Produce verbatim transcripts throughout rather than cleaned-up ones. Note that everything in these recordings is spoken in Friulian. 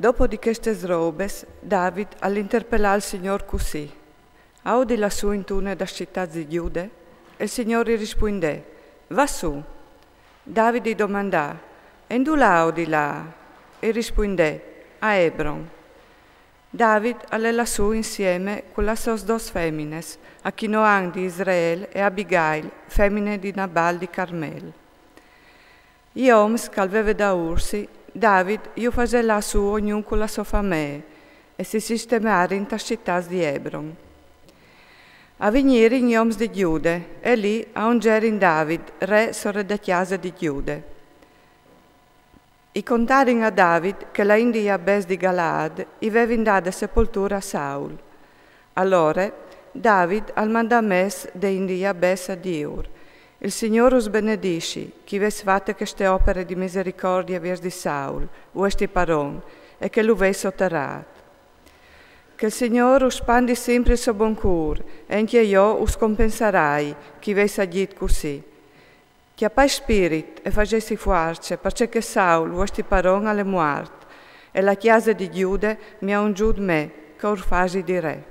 Dopo di chestis robis, David al interpelà il Signôr cussì: Aodi lassù intune das citâts di Gjude? E il Signôr i rispuindè: Va sù. David i domandà: E indulà aodi lâ? E i rispuindè: A Ebron. David al è lassù insiemi cu las sôs dôs feminis, Achinoam di Israel e Abigail, femine di Nabal di Carmel. I oms che al veve daûr si, David ju fasè lâ sù ognun cu la sô famee, e si sistemarin tas citâts di Ebron. A vignirin i oms di Gjude, e li a ungjerin David re sore de cjase di Gjude. I contarin a David che la int di Jabes di Galaad i vevin dade sepolture a Saul. Alore David al mandà mès de int di Jabes a dîur: Il Signôr us benedissi, che i vês fate cheste opere di misericordie viers di Saul, vuesti paron, e che lu vês soterât. Che il Signôr us spandi simpri il so bon cûr, e ancje jo us compensarai, che i vês agjît cussì. Cjapait spirit e fasêsi fuarce, parcè che Saul, vuesti paron, al è muart, e la cjase di Gjude mi à ungjût me, che ur fasi di re.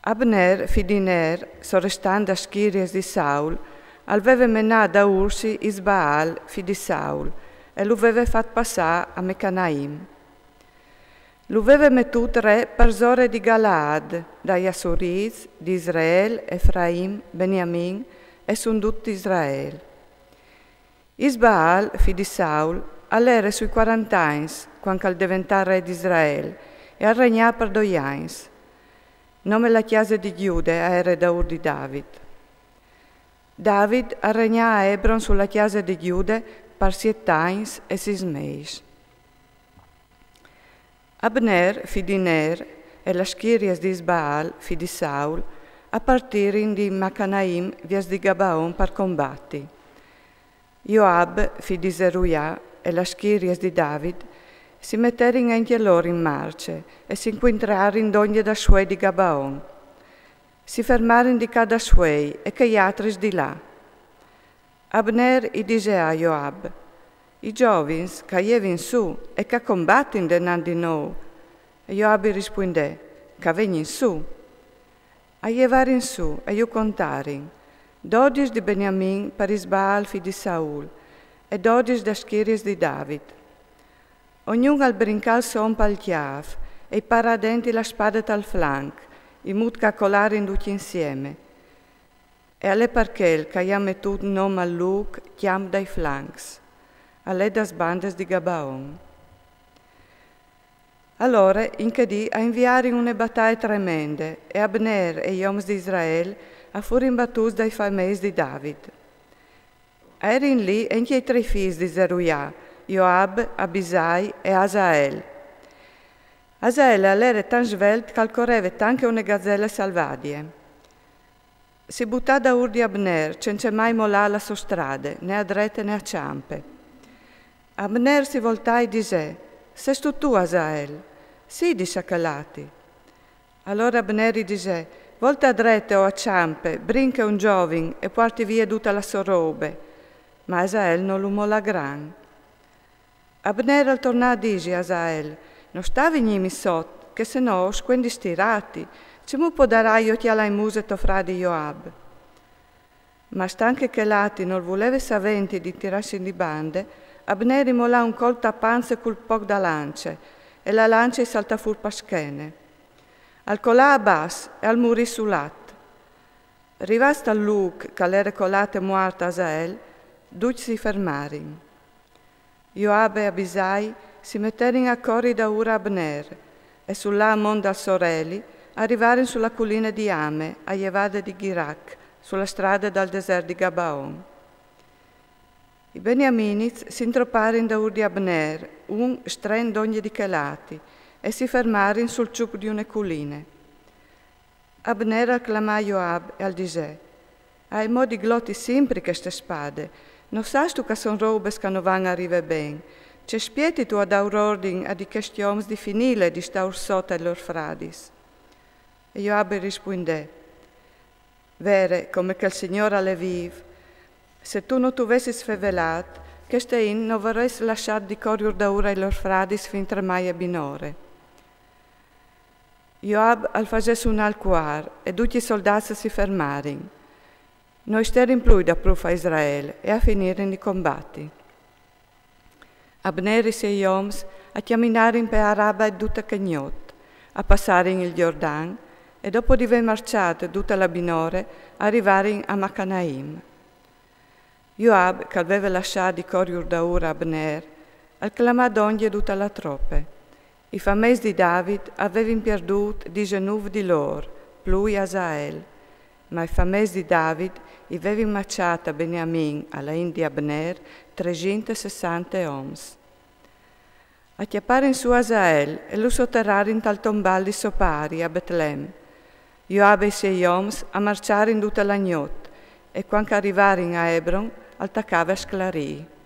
Abner, fi di Ner, sorestant das schiries di Saul, al veve menât daûr si Isbaal, fi di Saul, e lu veve fat passâ a Mecanaim. Lu veve metût re parsore di Galaad, dai assuriits, di Israel, Efraim, Beniamin, e sun dut Israel. Isbaal, fi di Saul, al ere sui cuarante agns, cuant che al deventà re di Israel, e al regnà par doi agns. Nome la cjase di Gjude a ere daûr di David. David al regnà a Ebron su la cjase di Gjude par siet agns e sis mês. Abner, fi di Ner, e las schiries di Isbaal, fi di Saul, a partirin di Macanaim viers di Gabaon par combati. Joab, fi di Zeruja, e las schiries di David si meterin ancje lôr in marce e si incuintrarin dongje da suei di Gabaon. Si fermarin di ca da suei e chei altris di là. Abner i disè a Joab: I zovins che a jevin sù e che a combatin denant di nô? E Joab i rispuindè: Che a vegnin sù. A jevarin sù e ju contarin: dodis di Beniamin par Isbaal fi di Saul, e dodis das schiries di David. Ognun al brincà il so om pal cjâf, e i parà denti la spade tal flanc, in mût che a colarin ducj insiemi. E al è par chel che a àn metût non al lûc Cjamp dai flancs, al è das bandes di Gabaon. Alore, in chê dì, a inviarin une bataie tremende, e Abner e i oms di Israel a furin batûts dai fameis di David. A erin li ancje i trê fîs di Zeruja, Joab, Abisai e Asael. Asael al ere tant svelt che al coreve tant che une gazele salvadie. Si butà daûr di Abner, cence mai molâ la sô strade, né a drete né a çampe. Abner si voltà e disè: Sêstu tu, Asael? Sì, disse chel ati. Alore Abner i disè: Volte a drete o a çampe, brinche un zovin e puarti vie dute la sô robe. Ma Asael no lu molà grant. Abner al tornà a dîsi a Asael: No sta vignîmi sot, che se no o scuendi sti rati, cemût podarai jo cjalâ in muse to fradi Joab? Ma stant che chel ati nol vuleve savênt di tirâsi di bande, Abner i molà un colp ta panze cul poc da lance, e la lance i saltà fûr pa schene. Al colà a bas e al murì sul at. Rivâts tal lûc che al ere colât e muart Asael, ducj si fermarin. Joab e Abisai si meterin a cori daûr a Abner, e sul lâ amont dal soreli a rivarin su la culine di Ame, a jevade di Girac, su la strade dal desert di Gabaon. I beniaminits si introparin daûr di Abner, un strent dongje di chel ati, e si fermarin sul çup di une culine. Abner al clamà Joab e al disè: Ae mo di gloti simpri cheste spade, no sâstu che a son robes che no van a rive ben? Ce spietitu a dâur ordin a di chescj oms di finîle di stâur sot ai lôr fradis? E Joab i rispuindè: Vere, come che il Signôr al è vîf, se tu no tu vessis fevelât, Cheste int no varès lassàt di còrriur daùr ai lôr fradis fintremai a binore. Joab al fasè sunà il cuar e ducj i soldàts si fermarin. No i sterin plui dapruf a Israel e a finirin di combati. Abner e i siei oms a cjaminarin pe Araba duta chê gnot, a passarin il Jordan e, dopo di vê marçât duta la binore, a rivarin a Macanaim. Joab, che al veve lassât di còrriur daùr a Abner, al clamà dongje duta la trope. I fameis di David a vevin pierdût disenûf di lôr, plui Asael. Ma i fameis di David i vevin maçât a Beniamin, a la int di Abner, tresinte e sessante oms. A cjaparin sù Asael e lu soterrarin tal tombâl di so pari a Betlem. Joab e i siei oms a marçarin duta la gnot e, cuant che a rivarin a Ebron, al tacave a sclarî.